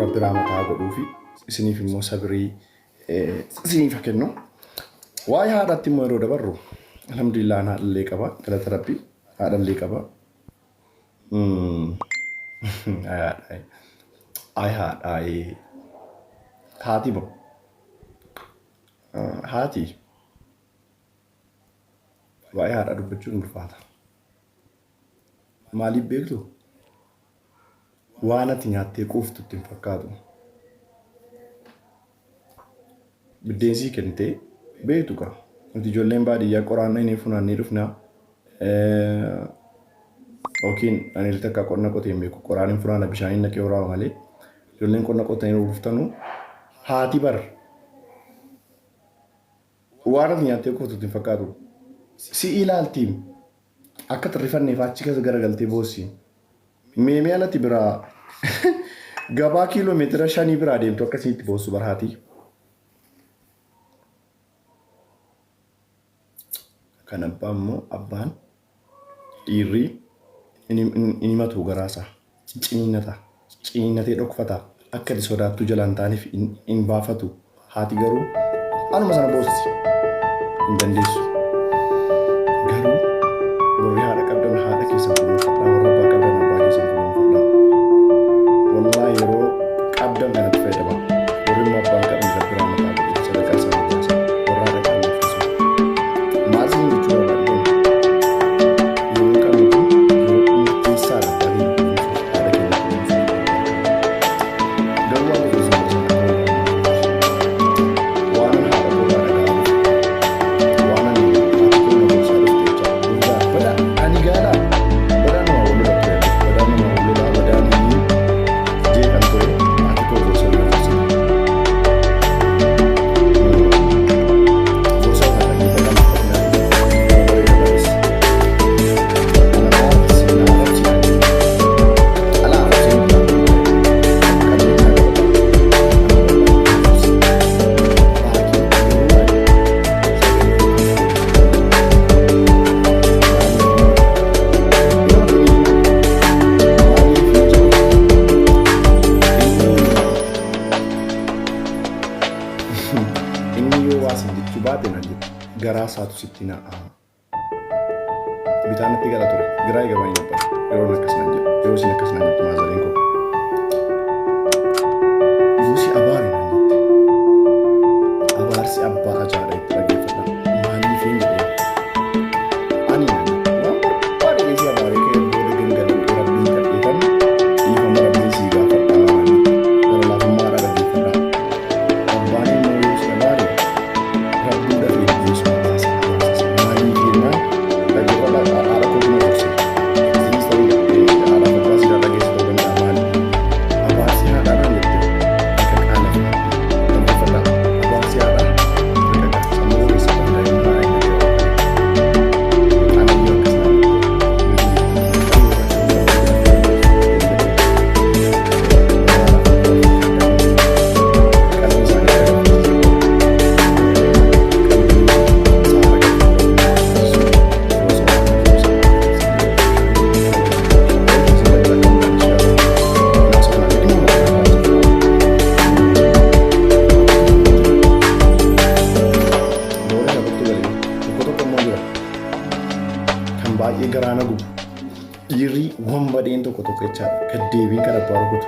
Rabbi rahmata haa godhuufi isiniif immoo sabirii isiniif haa kennu. Waa'ee haadhaatti immoo yeroo dabarru alhamdulillah an haadhallee qaba galata rabbi haadhallee qaba. Ay haadha ay haadha haati moo haati waa'ee haadhaa dubbachuun ulfaata. Maaliif beektu? Waan ati nyaattee quuftu itti hin fakkaatu. Biddeen sii kennitee beektu kaa. Nuti ijoolleen baadiyyaa qoraan dhaynee funaannee dhufna. Yookiin ani illee takka qonna qotee hin beeku. Qoraan hin funaana bishaan hin naqee waraaba malee. Ijoolleen qonna qotanii dhuftanu haati bar waan ati nyaattee quuftu itti hin fakkaatu. Si ilaaltiim. Akka itti rifanneef achi keessa garagaltee boossi. Meemee alatti biraa gabaa kiiloo meetira shanii biraa deemtu akka isiin itti boossu bar haati. Kan abbaa immoo abbaan dhiirri in himatu garaasaa ciniinnata ciniinnatee dhokfata akka ati sodaattuu jalaan taaneef hin baafatu haati garuu anuma sana boossi hin dandeessu garuu warri haadha qabdan haadha keessan kunuunfadhaa warra abbaa qabdan abbaa keessan kunuunfadhaa wallaahi yeroo qabdan kanatti fayyadamaa warri immoo abbaa hin qabne rabbi rahmataa godhe sadaqaa isaanii baasa warra haadha qabne akkasuma maal isin jechuu barbaade yeroo qabnu kun yeroo murteessaadha abbaa keenya kunuunsuuf haadha keenya kunuunsuuf garuu waan tokko isin gorsa waan haadha koo irraa dhaga'aa dhufe waan ani haati koo na gorsaa dhufte jecha dhugaa bada ani gaala badaa nama wal lola ture badaa nama wal lola badaa ni jeeqan ture haati koo gorsa na gorsite gorsa kana dhaggeeffadhaa nama bareeda bareessa ana arrabsi na arrabsi ala arrabsi qalbii naa qabata ana barbaade arrabsi baakii garuu ani sagalee ol kaastee maaliif yoo jedhe inni yoo waa sin jechuu baate naan jette garaa isaatu sitti na'a. Bitaan natti gala ture. Giraa eegamaa hin nabbar. Yeroo inni akkas naan jedhu. Yeroo isin akkas naan jettu maazariin koo. Yoo si abaare naan jette. Abaarsi abbaa ajaadha itti dhaggeeffadha. Maaliif hin jedhee. Ani naan jette. Waan barbaade keessi abaaree ka'ee booda gangaladhee rabbiin kadheetan dhiifama rabbiin sii gaafadha naan jette. Gara laafummaadhaa dhaggeeffadha. Abbaan immoo yoo si abaare Rabbii dafee deebisuu baasa abaarsa maaliif jennaan dhaggeeffadhaa haadha kootu na gorse. Isinis ta'uu haadhaaf abbaa siraa dhageessu ta'uu danda'a maali? Abaarsi haadhaa naan jette akka qaala dhaggeeffadhaa abaarsi haadhaa akka qaala sammuu keessa qofa daa'imman haadha hin dhaggeeffatan. Anayyuu akkas naan jette. Qalbii isaanii akka Kan baay'ee garaa na gubu dhiirri wanbadeen tokko tokko jechaadha. Gaddeebiin kan abbaa rukutu.